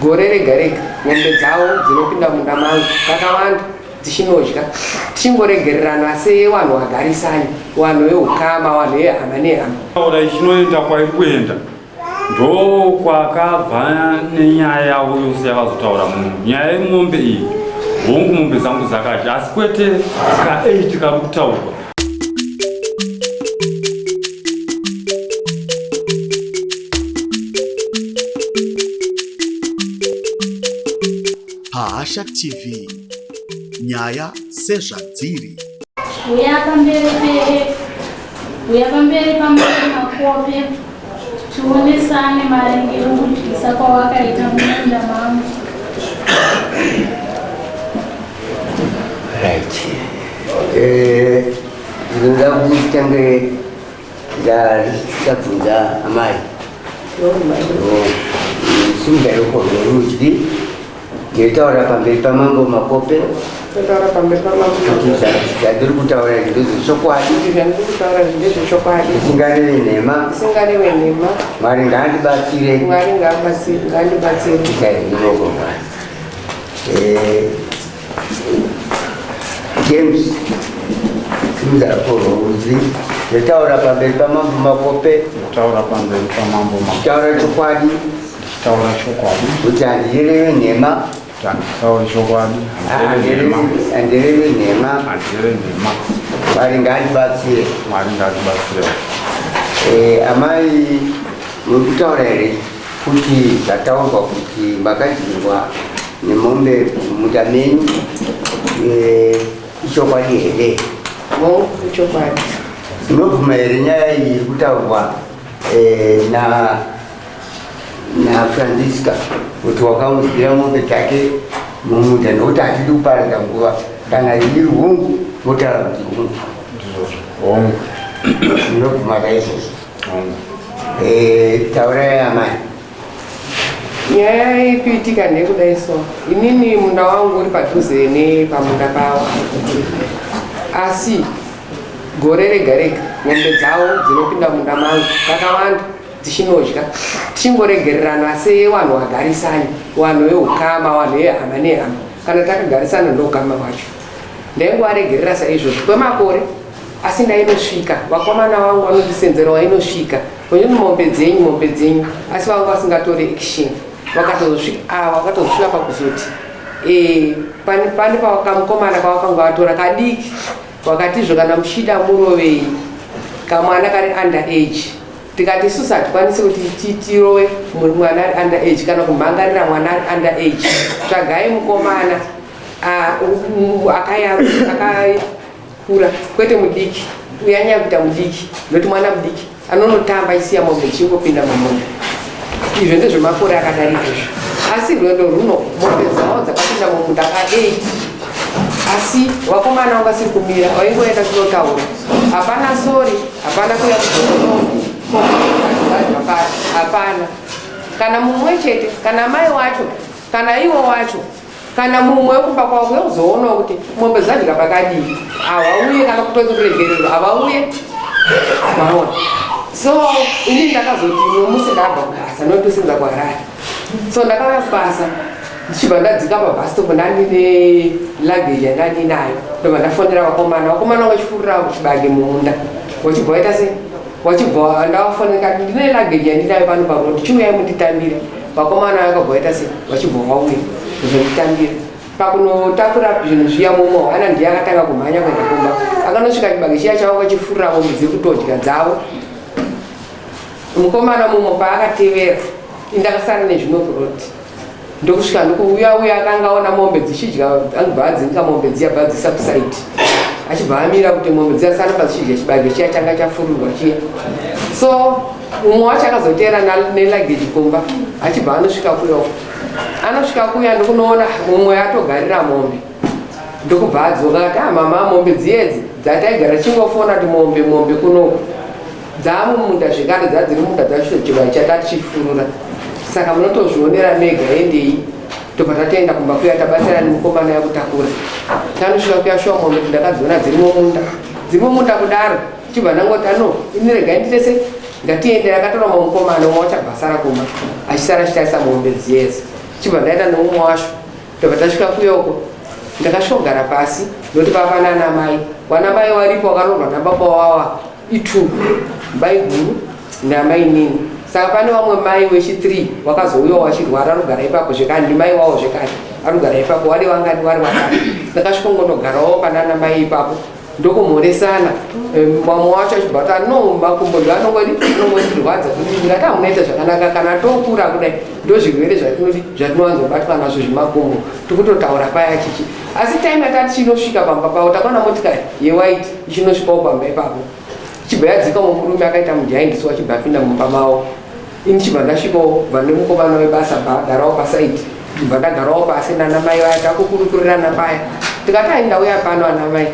Gore rega rega mombe dzavo dzinopinda munda mangu kakawanda dzichinodya, tichingoregererana sevanhu vagarisani, vanhu veukama, vanhu vehama nehama. Taura ichinoenda kwairi kuenda ndokwakabva nenyaya yavo yose yavazotaura munhu nyaya yemombe iyi. Hongu, mombe dzangu dzakadya, asi kwete ka8 kari kutaurwa. Pahasha TV, nyaya sezvadziri. Uya pamberi pe uya pamberi pamai Makope tionesane maringe okudyisa kwawakaita mumunda mangu. Right. Eh, ndinoda kuti tange ndabvunza amai. Simba yoko rwerudyi ndinotaura pamberi pamambo Makope. Ndinotaura pamberi pamambo Kuti zvandiri kutaura izvi ndezvechokwadi. Kuti zvandiri kutaura izvi ndezvechokwadi. Ndisingarevi nhema. Ndisingarevi nhema. Mwari ngaandibatsire. Mwari ngaandibatsire. Ikairoko Mwari. Eh, James Simzakorudzi, ndinotaura pamberi pamambo Makope. Ndinotaura pamberi pamambo Makope. Taura chokwadi. Taura chokwadi. Kuti handirevi nhema. Kuti handitauri chokwadi. Handirevi nhema. Handirevi nhema. Mwari ngaandibatsire. Mwari ngaandibatsire. Eh, amai muri kutaura here kuti zvataurwa kuti makadyirwa nemombe mumunda menyu eh, ichokwadi here? Hongu, ichokwadi. Munobvuma here nyaya iyi iri kutaurwa eh, na naFrancisca kuti wakamudyira mombe dzake mumunda? Nokuti hatidi kuparadza nguva. Kana iri hongu, motaura kuti hongu. Ndizvozvo. Hongu. Munobvuma kaizvozvo? Hongu. Eh, taurai amai. Nyaya ikuitika ndekudai so, inini munda wangu uri padhuze nepamunda pavo, asi gore rega rega mombe dzavo dzinopinda munda mangu kakawanda dzichinodya, tichingoregererana sevanhu vagarisani, vanhu veukama, vanhu vehama nehama. Kana takagarisana ndoukama hwacho. Ndaingovaregerera saizvozvo kwemakore, asi ndainosvika vakomana vangu vanondisenzera, wainosvika vonyoti mombe dzenyu, mombe dzenyu, asi vanga vasingatori action. Vakatozosvika ava vakatozosvika pakuzoti eh, pane pane pakamukomana kavakanga vatora kadiki, vakatizvo kana muchida murovei kamwana kari under age. Tikati isusu hatikwanisi kuti tirove mwana ari under age kana kumhangarira mwana ari under age. Tsvagai mukomana akakura, kwete mudiki uyanyanya kuita mudiki, nokuti mwana mudiki anonotamba achisiya mombe ichingopinda mumunda. Izvo ndezvemakore akadarika izvo, asi rwendo runo mombe dzavo dzakapinda mumunda ka8, asi vakomana vanga vasiri kumira, vaingoenda kunotaura, hapana sori, hapana kuya kuzoaa, hapana kana mumwe chete, kana mai wacho, kana iwo wacho, kana mumwe wekumba kwavo kuya kuzoonawo kuti mombe dzadya pakadii. Havauye, kana kutonzi kuregererwa havauye, maona. So ini ndakazoti mumwe musi ndabva kubasa, notosenza kuHarare, so ndakauya kubasa ndichibva ndadzika pabus stop, ndandine luggage yandandinayo, ndobva ndafonera vakomana. Vakomana vachifurira chibage mumunda, vachibva vaita sei, vachibva ndavafonera kati ndine luggage yandinayo pano paroad, chiuyai munditambire. Vakomana vakabva vaita sei, vachibva vauya kuzonditambira. Pakunotakura zvinhu zviya, mumwe hwana ndiye akatanga kumhanya kuenda kumba, akanosvika chibage chiya chavo vachifurira mombe dziri kutodya dzavo. Mukomana mumwe paakatevera, indakasara nezvimwe kuroti, ndokusvika ndokuuya uya akanga aona mombe dzichidya, angobva adzinga mombe dziya, bva dzisa kusaiti, achibva amira kuti mombe dziya saramba dzichidya chibage chiya changa chafururwa chiya. So mumwe wacho akazoteera neluggage kumba, achibva anosvika kuya, anosvika kuya ndokunoona mumwe atogarira mombe, ndokubva adzoka akati, ah mama, mombe dziyedzi dzataigara chingofona kuti mombe mombe kunoku dzamumunda zvekare, dzadziri munda dzacho, chibage chatachifurura, saka munotozvionera mega, endei. Tobva tatoenda kumba kuya, tabatsira nemukomana yakutakura. Tanosvika kuya, shuwa mombe ndakadziona dziri mumunda, dziri mumunda kudaro. Chibva ndangoti ano ini regai nditese Ngatiende akatora mumwe mukomana umwe wacho abva asara kumba achisara achitarisa mombe dziyedzi. Chibva ndaenda neumwe wacho tobva tasvika kuyoko ndakasvogara pasi ndokuti pava nana mai wana mai waripo wakaroorwa nababa wawa itu mai guru namainini saka pane vamwe mai wechi 3 wakazouyawo wachirwara anogara ipapo zvekare ndimai wawo zvekare anogara ipapo wari wangani wari watatu ndakasvika ngonogarawo panana mai ipapo ndokumhoresana vamwe wacho achibva kuti no makumbo ndo anongodi anongotirwadza kuti ndikati amunoita zvakanaka kana tokura kudai ndozvirwere zvatinoti zvatinowanzobatwa nazvo zvemakumbo tikutotaura paya chichi asi time yatati chinosvika pamba pavo takaona motikari yewhite ichinosvikawo pamba ipapo chibva yadzika murume akaita mujaindisi wachibva apinda mumba mavo ini chibva ndasvikawo bva nemukomana webasa bva pasaidi chibva ndagarawo pasi nana mai vaya takukurukurirana paya tikati ai ndauya pano ana mai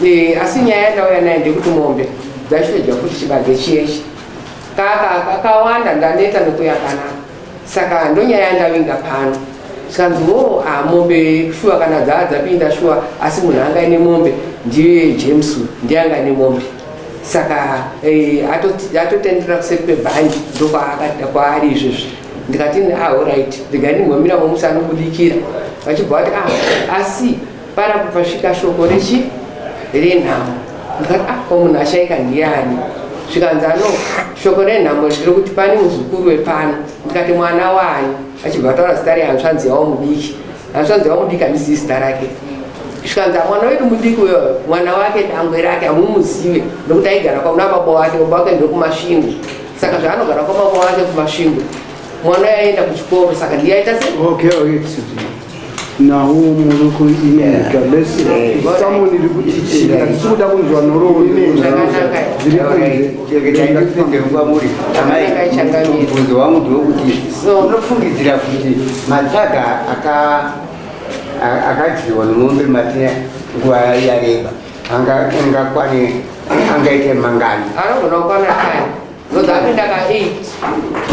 e, asi nyaya yandauya nayo ndekuti mombe dzachitodya futi chibage chiyechi kaka kakawanda ndaneta nekuya panapa saka ndonyaya yandavinga pano zvikanzi wo ah, mombe shuwa kana dzaa dzapinda shuwa asi munhu anga ine mombe ndiye James ndiye anga ine mombe saka eh, atotendera kuseri kwebhandi ndokwaari izvezvi ndikati ah, alright regai ndimbomira momusi anobudikira vachibva vati ah, asi Parapo pasvika shoko rechi renhamo ndikati ah ko munhu ashaika ndiani zvikanzi ano shoko renhamo ndiri kuti pane muzukuru wepano ndikati mwana waani achibva ataura zita rehanzvanzi yavo mudiki hanzvanzi yavo mudiki handizivi zita rake zvikanzi mwana wedu mudiki uyo mwana wake dangwe rake hamumuzive nokuti aigara kwamuna baba wake baba wake ndokumasvingo saka zvaanogara kwababa wake kumasvingo mwana yaenda kuchikoro saka ndiye aita se okay, okay. Nhau muri kuinyika lesi someone iri kuti chii hatisi kuda kunzwa nhoroondo dziri kunze kwamuri amai mubvunzo wangu ndewekuti unofungidzira kuti matsaga akadyiwa nemombe matina nguva yareba angakwane angaite mangani anogona kukwana kani Ngozi apinda ka 8.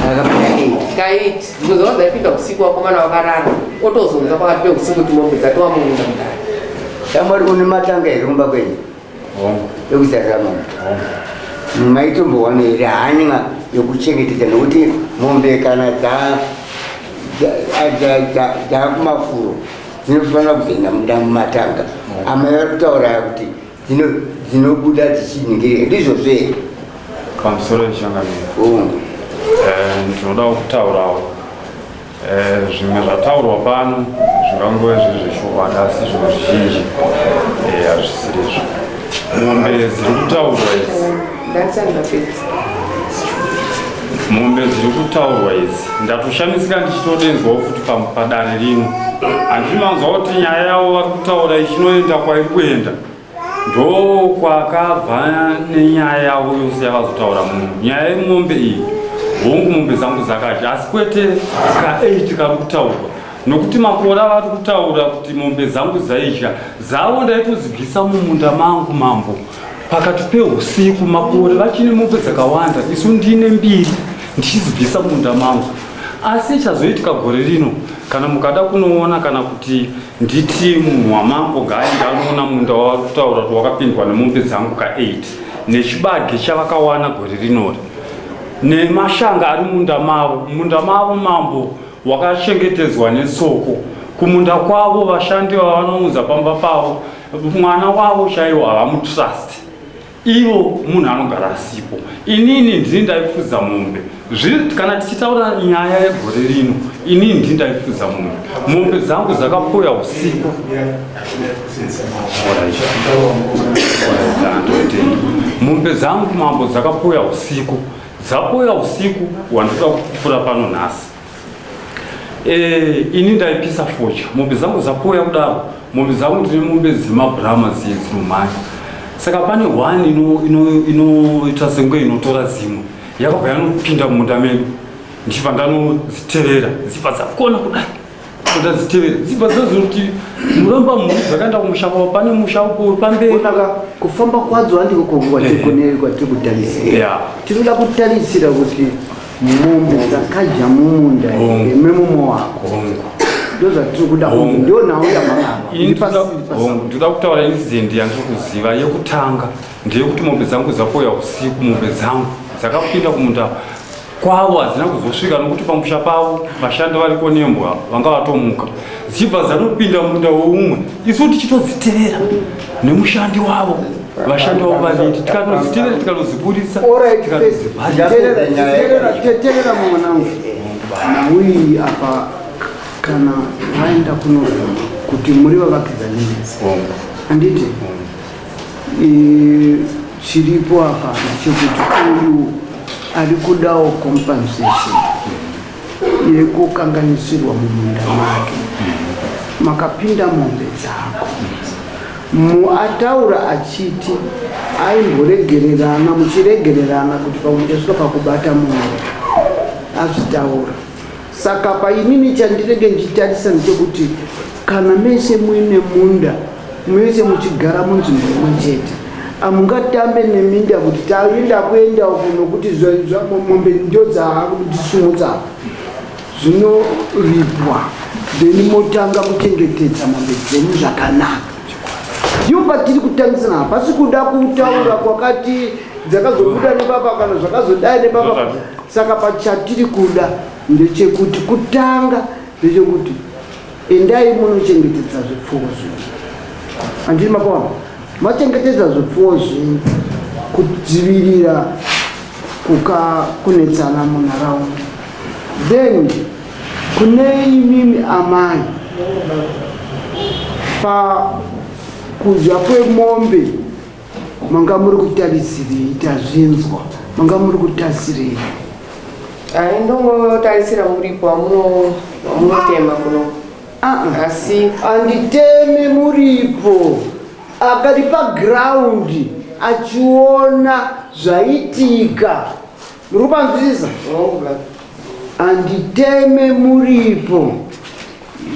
Akapinda 8. Ka 8. Ngozi wanza ipinda usiku wakomana wakarara. Otozonza pakati peusiku kuti mombe dzatova mumunda mudare. Shamwari une matanga here kumba kwenyu? Hongu. Ekuzarira mombe. Hongu. Maitombowana here hanya yokuchengetedza nokuti mombe kana dzakumafuro dzinofanira kuzoenda munda mumatanga. Amai vari kutaura kuti dzinobuda dzichiningirika ndizvozvo here? Pamusoro yechangamire. Ndinodawo kutaurawo zvimwe zvataurwa pano zvingangove zviri zvechokwadi asi zvimwe zvizhinji hazvisiri izvo. Mombe dziri kutaurwa idzi mombe dziri kutaurwa idzi ndatoshamisika ndichitodenzwawo futi padare rino handiti manzwa kuti nyaya yavo vari kutaura ichinoenda kwairi kuenda Ndokwakabva nenyaya yavo yose yavazotaura munhu. Nyaya yemombe iyi, hongu mombe dzangu dzakadya asi kwete ka8 kari kutaurwa nokuti makore avari kutaura kuti mombe dzangu dzaidya dzavo ndaitodzibvisa mumunda mangu mambo pakati peusiku makore vachine mombe dzakawanda isu ndine mbiri ndichidzibvisa mumunda mangu asi chazoitika gore rino kana mukada kunoona kana kuti Nditi munhu wamambo ngaaende anoona munda wavari kutaura kuti wakapindwa nemombe dzangu ka8 nechibage chavakawana gore rinori nemashanga ari munda mavo. Munda mavo mambo wakachengetedzwa netsoko. Kumunda kwavo vashandi vavanounza pamba pavo mwana wavo chaiwo havamutrust. Ivo munhu anogara asipo. Inini ndini ndaifudza mombe. Kana tichitaura nyaya yegore rino, inini ndini ndaifudza mombe. Mombe dzangu dzakapoya usiku. Mombe dzangu mambo dzakapoya usiku. Dzapoya usiku wandoda kupupura pano nhasi. Eh, ini ndaipisa fodya mombe dzangu dzapoya kudaro mombe dzangu ndine mombe dzemabhurama dziye dzinomhanya saka pane one inoita ino, senge inotora dzimwe yakabva yanopinda mumunda medu ndichibva ndanodzitevera dzibva dzakona kudai ndadzitevera dzibva dzazoti muramba mhuri dzakaenda kumusha kwavo pane musha upo pamberi kufamba kwadzo handiko kwatiri kutarisira tinoda kutarisira kuti Mombe dzakadya mumunda memumwe wako ndozvatiri kuda ndio nhau yamama ndinoda kutaura incident yandiri kuziva yekutanga ndeyekuti mombe dzangu dzapoya usiku mombe dzangu Dzakapinda kumunda kwavo hadzina kuzosvika nokuti pamusha pavo vashandi variko nembwa vanga vatomuka dzichibva dzanopinda munda weumwe isu tichitodzitevera nemushandi wavo vashandi vavo vaviri tikanodzitevera tikanodziburitsa Teterera mwanangu, nauyi apa kana vaenda kunovhuma kuti muri vavakidzani mese, handiti? Chiripo apa ndechekuti uyu ari kudawo compensation yekukanganisirwa mumunda make makapinda mombe dzako. Ataura achiti aimboregererana, muchiregererana kuti pamwe muchasvika pakubata mombe, azvitaura. Saka painini chandinenge ndichitarisa ndechekuti kana mese muine munda, mese muchigara munzvimbo imwe chete, hamungatambe neminda kuti taenda kuenda uku nokuti mombe ndo dzakutisumudza. Zvinoripwa, then motanga kuchengetedza mombe dzenyu zvakanaka. Ndiyo patiri kutangisana. Hapasi kuda kutaura kwakati dzakazobuda nepapa kana zvakazodai nepapa. Saka pachatiri kuda ndechekuti, kutanga ndechekuti endai munochengetedza zvipfuwo zvenyu, handiti? Makaona machengetedza zvipfuwo zvenyu kudzivirira kuka kunetsana munharaunda. Then kune imimi amai, pakudya kwemombe manga muri kutarisirei? Tazvinzwa, manga muri kutarisirei? Ai, ndongotarisira muripo wamunotema kuno. Ah, asi handiteme muripo. Akari paground achiona zvaitika, muri kupanzwisisa? Hongu, baba. Handiteme muripo.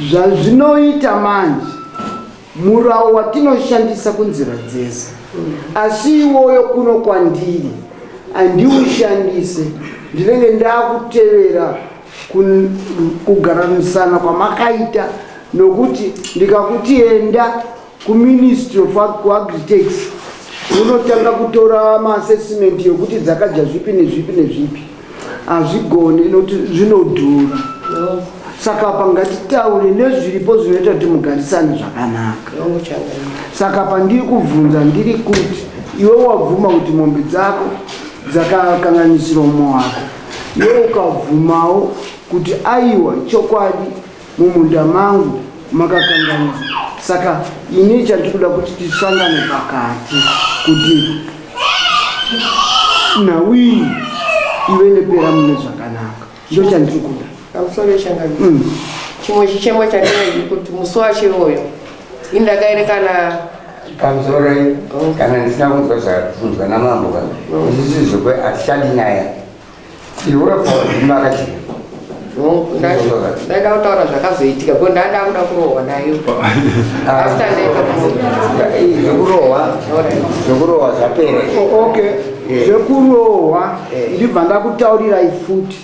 Zvazvinoita manje, murau watinoshandisa kunzira dzese, asi iwoyo kuno kwandiri handiushandise. Ndinenge ndakutevera kugaranisana kwamakaita, nokuti ndikakuti enda kuMinistry of Agritex unotanga kutora maassessment yokuti dzakadya zvipi nezvipi nezvipi, hazvigone nokuti zvinodhura. Saka pa ngatitaure nezviripo zvinoita kuti mugarisane zvakanaka. Hongu, changamire. Saka pandiri kubvunza ndiri kuti iwe wabvuma kuti mombe dzako dzakakanganisirwa mumwe wako, iwe ukabvumawo kuti aiwa, chokwadi mumunda mangu makakanganisa. Saka ini chandiri kuda kuti tisangane pakati kuti nhau iyi ive nepera mune zvakanaka, ndo chandiri kuda. Pamusoro, changamire. Chimwe chichemo chandinacho kuti musi wacho iwoyo indakaerekana Pamusoro, kana ndisina kunzwa zvabvunzwa namambo kana isusu zvekwe hatichadi nyaya iwe pamakachii. Ndaida kutaura zvakazoitika ko ndada kuda kurohwa nayo after ndaenda. Zvekurohwa zvapera. Okay, zvekurohwa ndibva ndakutaurirai futi,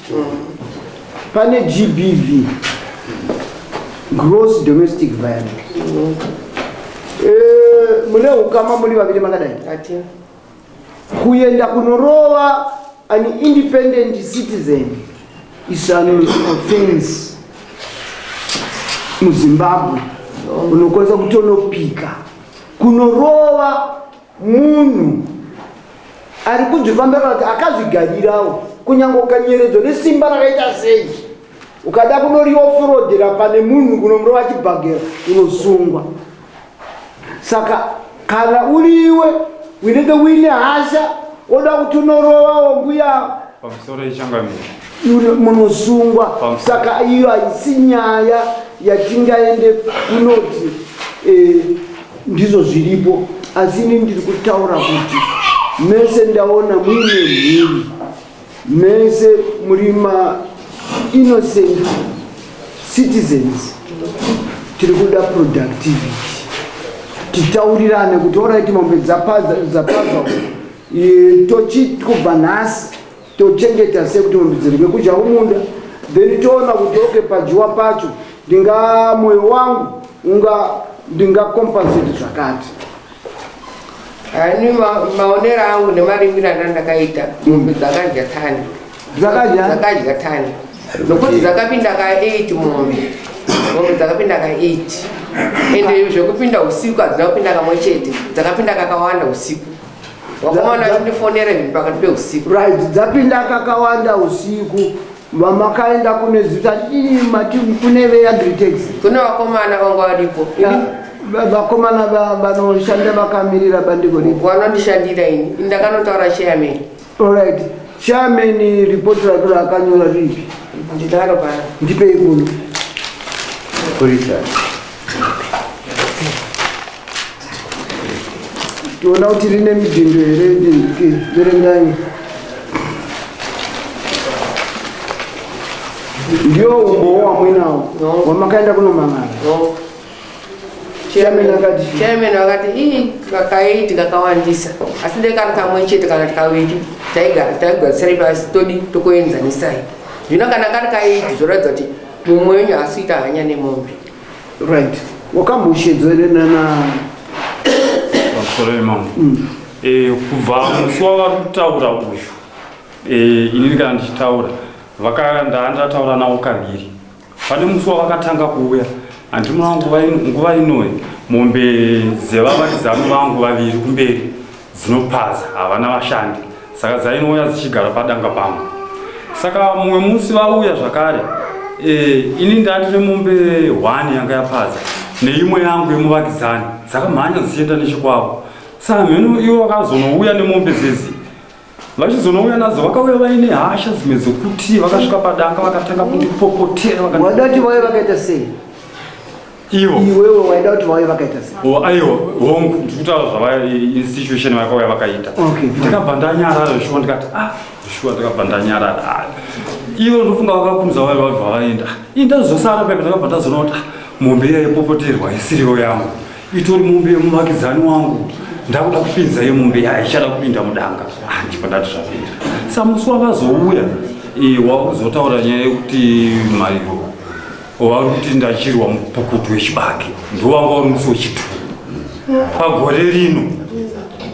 pane GBV, gross domestic violence. Mune ukama muri vaviri makadai? Ati. Kuenda kunorova an independent citizen is an offense muZimbabwe. Unokwanisa kutonopika kunorova munhu ari kudzifambira kana kuti akazvigarirawo, kunyange ukanyeredzwa nesimba rakaita sei, ukada kunoriofrodhera pane munhu kunomurova chibhagera, unosungwa. Saka kana uriwe unenge uine hasha woda kuti unorovawo mbuya, Pamusoro, ichangamire. Munosungwa. Pamusoro. Saka iyo haisi nyaya yatingaende kunoti ndizvo zviripo, asi ini ndiri kutaura kuti mese ndaona muine mhuri, mese muri ma-innocent citizens. Tiri kuda productivity, titaurirane kuti alright, mombe dzapazwa, tochi kubva nhasi tochengeta sekuti mombe dzirege kudya kumunda, then toona kuti okay, padyiwa pacho ndinga mwoyo wangu unga ndingacompensate zvakati. Ani maonero angu nemarimiro andandakaita, mombe dzakadya tani. Dzakadya? Dzakadya tani. Nokuti dzakapinda ka 8 mombe. Mombe dzakapinda ka 8. Ende zvekupinda usiku hadzina kupinda kamwe chete. Dzakapinda kakawanda usiku. Vakomana vachindifonera zvinhu pakati peusiku. Right, dzapinda kakawanda usiku. Vamakaenda kune zita mati kune veAgritex. Kune vakomana vanga varipo. Vakomana vanoshanda vakamirira bandiko ripi? Vanondishandira ini. Ini ndakanotaura chairman. Alright. Chairman report rake raakanyora ripi? Ndinaro pano. Ndipei kuno. Purisa. Tiona kuti rine midhindo here ndike verengai. Ndiyo umbowo wamwinawo wamakaenda kunomang'ara. No. Chairman akati Chairman vakati ii kakaiti kakawandisa asi dai kari kamwe chete kana kaviri taigara taigarisai pasi todi tokuenzanisai zvino kana kari kaiti zvoratidza kuti mumwe wenyu haasi kuita hanya nemombe. Right. Wakamboshedzwa here nana Pamusoro yemambo. Kubva musi wavari kutaura uyu, inini kana ndichitaura ndataura navo kaviri. Pane musi wavakatanga kuuya, handinoona nguva inoyi mombe dzevavakidzani vangu vaviri kumberi dzinopaza, havana vashandi, saka dzainouya dzichigara padanga pangu. Saka mumwe musi vauya zvakare, ini ndandine mombe 1 yanga yapaza neimwe yangu yemuvakidzani, dzakamhanya dzichienda nechikwavo. Saka mheno ivo vakazonouya nemombe dzedzi, vachizonouya nadzo vakauya vaine hasha dzimwe dzekuti vakasvika padanga vakatanga kundipopotera. Waida kuti vauye vakaita sei? Ivo. Iwewe waida kuti vauye vakaita sei? Oh, aiwa, hongu, ndiri kutaura zvava institution vakauya vakaita. Okay, fine. Ndakabva ndanyarara zvishuwa, ndikati zvishuwa, ndakabva ndanyarara. Ivo ndofunga vakakunza vauya vabva vaenda. Ini ndazosara pepe, ndakabva ndazoona kuti mombe iya yepopoterwa isiriyo yangu, itori mombe yemuvakidzani wangu. Ndakuda kupinza iyo mombe iya ichada kupinda mudanga. Ndibva ndati zvapera. Samusi wavazouya, wakuzotaura nyaya yekuti mariro vari kuti ndachirwa mupukutu wechibage, ndowanga uri musi wechitwo pagore rino.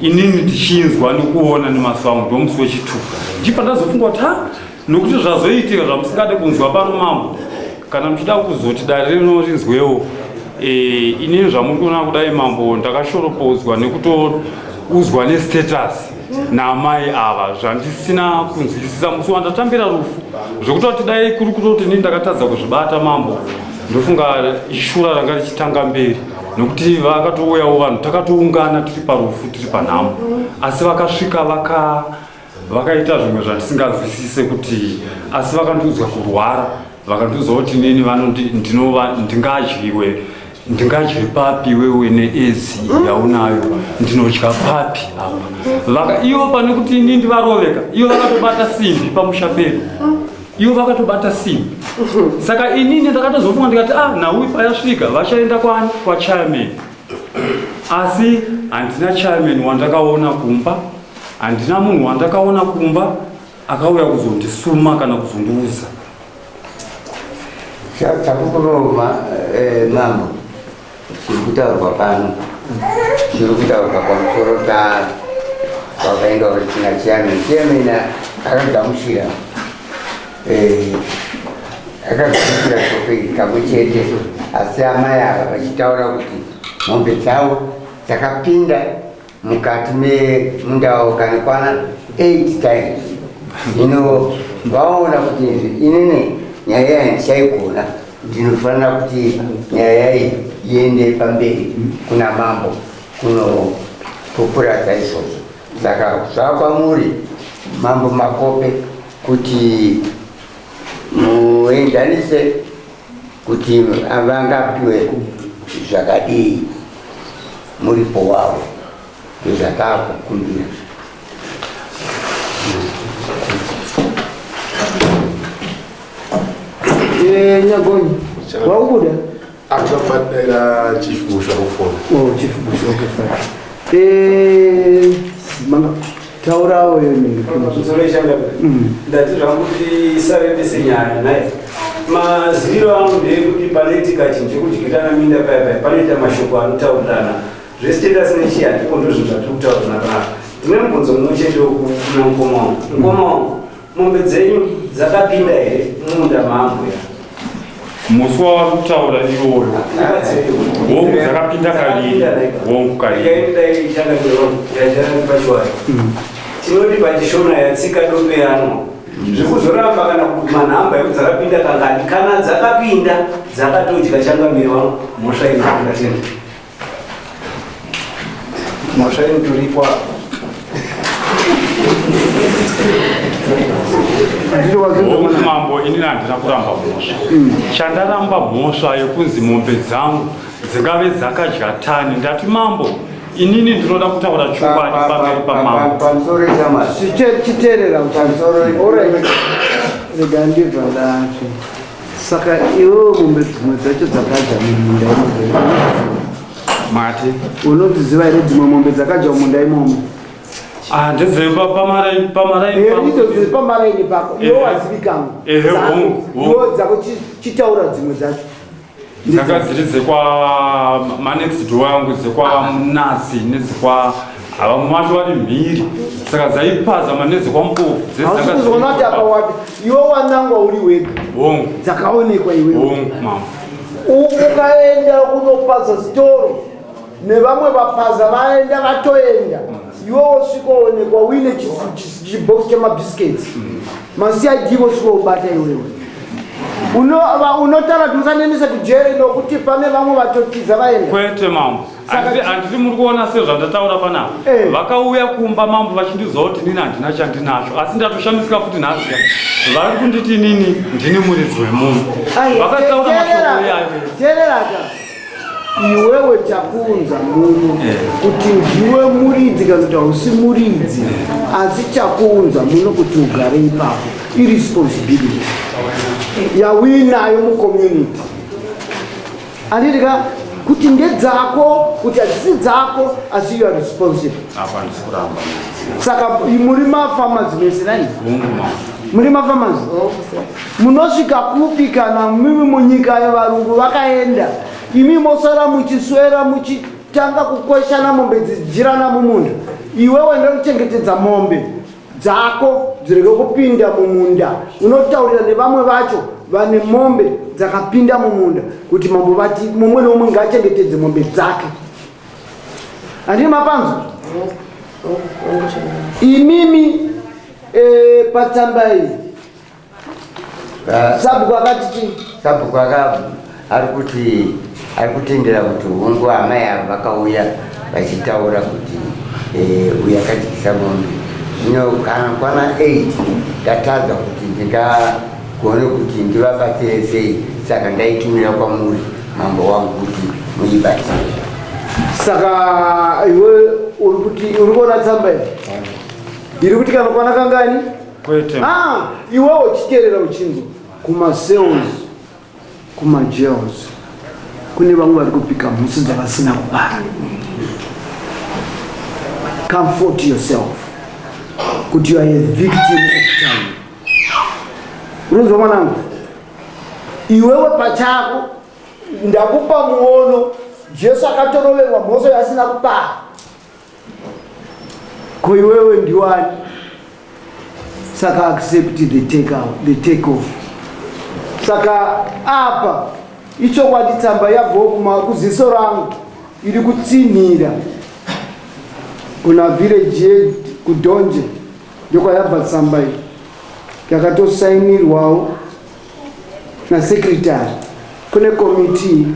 Inini ndichinzwa nekuona nemaso angu ndomusi wechitwo. Ndibva ndazofunga kuti nokuti zvazoitika zvamusingade kunzwa pano mambo, kana muchida kuzoti dare rino rinzwewo, inini zvamuri kuona kudai mambo, ndakashoropodzwa nekutoudzwa nestatus naamai ava zvandisina kunzwisisa musi wandatambira rufu, zvekutoti dai kuri kutoti inini ndakatadza kuzvibata mambo, ndofunga ishura ranga richitanga mberi, nokuti vakatouyawo vanhu takatoungana tiri parufu tiri panhamo, asi vakasvika vakaita zvimwe zvandisinganzwisise kuti, asi vakandiudzwa kurwara, vakandiudza kuti inini ndingadyiwe, ndingadye papi iwewe needzi yaunayo, ndinodya papi apa? Ivo pane kuti inini ndivaroveka, ivo vakatobata simbi pamusha pedu, ivo vakatobata simbi. Saka inini ndakatozofunga ndikati nhau payasvika vachaenda kwani? Kwachairman. Asi handina chairman wandakaona kumba, handina munhu wandakaona kumba akauya kuzondisuma kana kuzondiudza. Chakukuroma mambo, chiri kutaurwa pano, chiri kutaurwa pamusoro pa vakaenda tina chairman. Chairman akagamuchira akagamuchira shoko kamwe chete, asi amai ava vachitaura kuti mombe dzavo dzakapinda mukati memunda wavo kanokwana 8 times. Hino vaona kuti inini nyaya iyi handichaigona, ndinofanira kuti nyaya iyi iende pamberi kuna mambo kunopupura saizvozvo. Saka zvava kwamuri mambo Makope kuti muenzanise kuti vangapiwe zvakadii muripo wavo, ndozvatakukumbira. Nyagonyi, wakubuda? Akutofanira Chief Bushu akufona. Oh, Chief Bushu, okay, fine. Manga taurawo yo ningi. Ndati zvangu kuti isarembese nyaya naye. Maziviro angu ndeyekuti panoitika chinhu chekudyirana minda paya paya panoita mashoko anotaurirana. Zvestatus nechii handiko ndozvinhu zvatiri kutaura panapa. Ndine mubvunzo mumwe chete wekuna mukoma wangu. Mukoma wangu, mombe dzenyu dzakapinda here mumunda maambuya? Musi wavari kutaura iwoyo, hongu dzakapinda kaviri, hongu kaviri. Tinoti pachishona yatsika dope yanwa. Zvekuzoramba kana manhamba ekuti dzakapinda kangani, kana dzakapinda dzakatodya changamire wangu, mhosva inotonga tenda. Mhosva inoturikwa. Mambo, inini handina kuramba mhosva. Chandaramba mhosva yekunzi mombe dzangu dzingave dzakadya tani. Ndati mambo, inini ndinoda kutaura chokwadi pamberi pamambo. Pamusoro chama. Chiteerera. Pamusoro. Alright. Rega ndibva ndati. Saka iwewe mombe dzimwe dzacho dzakadya mumunda imomo. Mati. Unodziziva here dzimwe mombe dzakadya mumunda imomo? Ah, ndedzemba pamaraini pamaraini. Eh, idzo dziri pamaraini pako. Iwe wazivikanwa. Ehe, hongu. Iwe dzako chitaura dzimwe dzacho. Dzanga dziri dzekwa manext door yangu, dzekwa Munatsi nedzekwa vamwe vacho vari mhiri, saka dzaipaza nedzekwa Mpofu. Hausi kuti apa wapi iwe wanangwa uri wega. Hongu. Dzakaonekwa iwewe. Hongu mama. Ukaenda kunopaza zitoro nevamwe vapaza vaenda vatoenda, iwe wosvikoonekwa uine chibox chemabiscuits, maCID vosvikoubata iwewe. Unotaura kuti musanendese kujeri nokuti pane vamwe vatotiza vaenda. Kwete mambo, handiti muri kuona sezvandataura panapa. Vakauya kumba mambo vachindiziva kuti nini handina chandinacho, asi ndatoshamisika futi nhasi vari kunditi nini ndini muridzi wemunhu. Vakataura mashoko iyayo. Teereraka, iwewe chakuunza muno kuti ndiwe muridzi kana kuti hausi muridzi, asi chakuunza muno kuti ugare ipapo iresponsibility yauinayo mucommunity. Handiti ka kuti ndedzako kuti hadzisi dzako, asi you are responsible. Apa handisi kuramba. Saka muri mafarmers mese nai? Hongu mambo. Muri mafarmers munosvika kupi kana mimi munyika yevarungu vakaenda, imi mosara muchiswera muchitanga kukweshana mombe dzichijirana mumunda? Iwewe ndokuchengetedza mombe dzako dzirege kupinda mumunda. Unotaurira nevamwe vacho vane mombe dzakapinda mumunda kuti mambo vati mumwe neumwe ngaachengetedze mombe dzake. Handini mapanzo imimi patsamba iyi sabhuku akati chii? Sabhuku ari kuti ari kutendera kuti hungu, amai ava vakauya vachitaura kuti uyu akadyisa mombe. Zvino kana kwana 8 ndatadza kuti ndingagone kuti ndivabatsire sei, saka ndaitumira kwamuri mambo wangu kuti muibatsire. Saka iwe uri kuti uri kuona tsamba iyi iri kuti kana kwana kangani? Kwete. Ah, iwewe uchiteerera uchinzwa kumacells, kumajails kune vamwe vari kupika mhusi dzavasina kubara. Comfort yourself kuti you are a victim of time. Unonzwa mwanangu? Iwewe pachako ndakupa muono. Jesu akatoroverwa mhosva yasina kupara, ko iwewe ndiwani? Saka accept the take out, the take off. Saka apa ichokwadi tsamba yabvawo kuziso rangu iri kutsinhira kuna village kudhonje, ndokwayabva tsamba iyi, yakatosainirwawo nasecretary. Kune komiti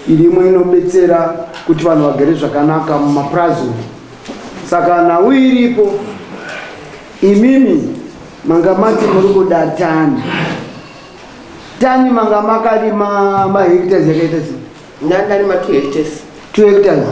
irimo inobetsera kuti vanhu vagare zvakanaka mumapurazi umu. Saka nhau iripo, imimi manga mati muri kuda tani tani, manga makarima mahectares yakaita sei? Ndandarima 2 hectares. 2 hectares.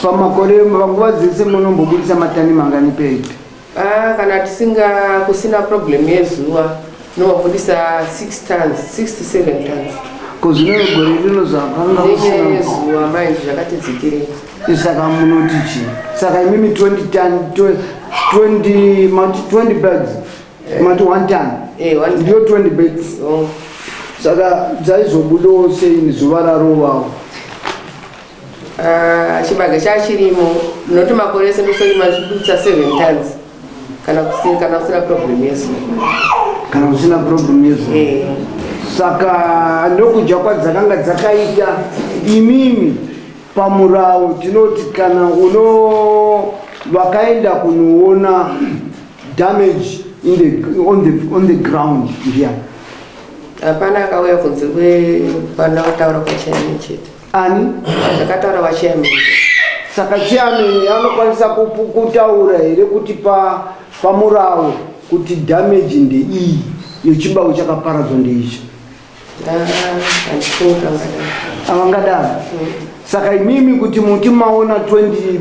Pamakore, panguva dzese munombobudisa matani mangani per hectare? Ah, kana tisinga kusina problem yezuva tinovabudisa 6 tons, 6 to 7 tons. Ko zvino gore rino zvakanga Nenyaya kusina yezuva manje zvakatidzikirei. Saka munoti chii? Saka imimi 20 ton, 20, mati 20 bags, mati 1 ton ndiyo 20 bags. Oh. Saka dzaizobudawo sei zuva rarovawo? Ah, chibage chachirimo noti makore ese ndosorima ndichibudisa 7 tons kana kusina problem yezuva. Kana usina problem yezuva. Eh. Saka nokudya kwadzakanga dzakaita imimi, pamurawo tinoti kana uno vakaenda kunoona damage on the ground ndiani? Hapana akauya kunze kwepanda kutaura kwachairman chete. Ani? Zvakataura vachairman. Saka chairman anokwanisa kutaura here kuti pamurawo kuti damage ndeiyi, yechibawo chakaparadzwa ndeichi? Handifungi angadaro. Avangadaro. Saka imimi kuti muti maona 20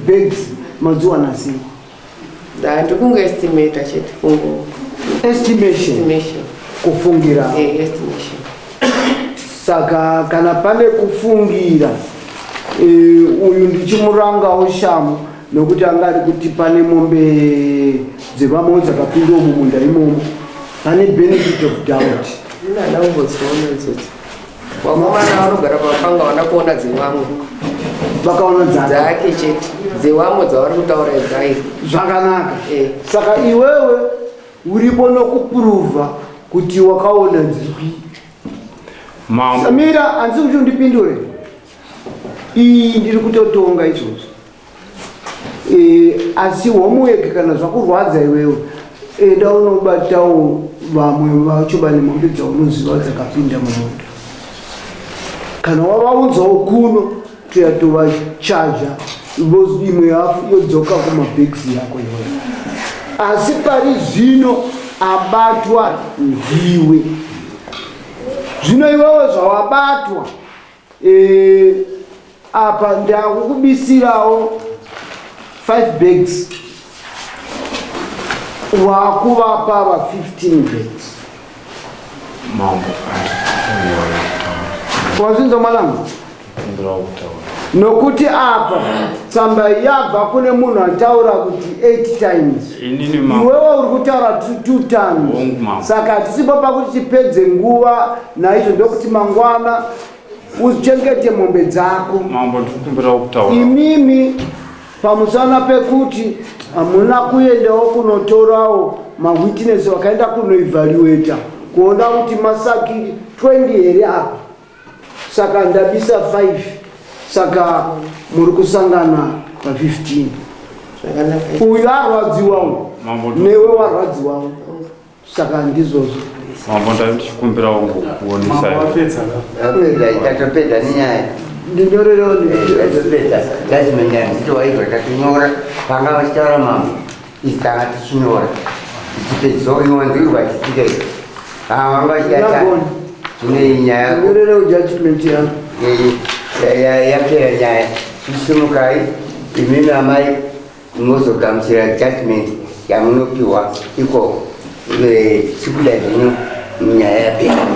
bags, madziwana sei? Ndikungoestimata chete, kungo Estimation. Estimation. Kufungira. Eh, estimation. Saka kana pane kufungira, uyu ndichimurangawo shamu nokuti anga ari kuti pane mombe dzevamwewo dzakapindawo mumunda imomo, pane benefit of doubt. Ina kumbodziona idzodzo. Vakomana vanogara pamapanga vana kuona dzevamwe. Vakaona dzake? Dzake chete, dzevamwe dzavari kutaura idzai. Zvakanaka. Eh. Saka iwewe uripo nokuprova kuti wakaona dzipi? Mambo. Samira, handisi kuti undipindure, iyi ndiri kutotonga izvozvo. Asi homework, kana zvakurwadza iwewe, enda unobatawo vamwe vacho vane mombe dzaunoziva dzakapinda mumunda. Kana wavaunzawo kuno, toya tovachaja, imwe hafu yodzoka kumabags yako iwewe. Asi pari zvino abatwa ndiwe. Zvino iwewe zvawabatwa, apa ndakukubisirawo 5 bags, wakuvapa va 15 bags. Mambo. Wazvinzwa, mwanangu? Kumbirawo kutaura. Nokuti apa tsamba iyi yabva kune munhu ataura kuti 8 times. Inini, mambo. Iwewe uri kutaura 2 times. Hongu, mambo. Saka hatisipo pakuti tipedze nguva naizvo, ndokuti mangwana uchengete mombe dzako. Mambo, ndikukumbirawo kutaura. Imimi, pamusana pekuti hamuna kuendawo kunotorawo mawitness vakaenda kunoevaluata kuona kuti masaki 20 here apa, saka ndabisa 5, saka muri kusangana pa15. Zvakanaka. Uyu arwadziwawo. Mambo, Newe warwadziwawo, saka ndizvozvo. Mambo, ndai ndichikumbirawo ngokuonesai. Wapedza ka? Apedza, tatopedza nenyaya. Ndinyorerewo. Tatopedza judgment yanditi waizwa, tatonyora panga vachitaura mambo, isi tanga tichinyora tichipedzisa iwanzirwa tichiita izvi. Vanga vachida. Ndagona. Zvino iyi nyaya yako Ndinyorerewo judgment yako. Yapera nyaya. Chisimukai imimi amai, munozogamuchira judgment yamunopiwa ikoko. Chikuda zvenyu, nyaya yapera.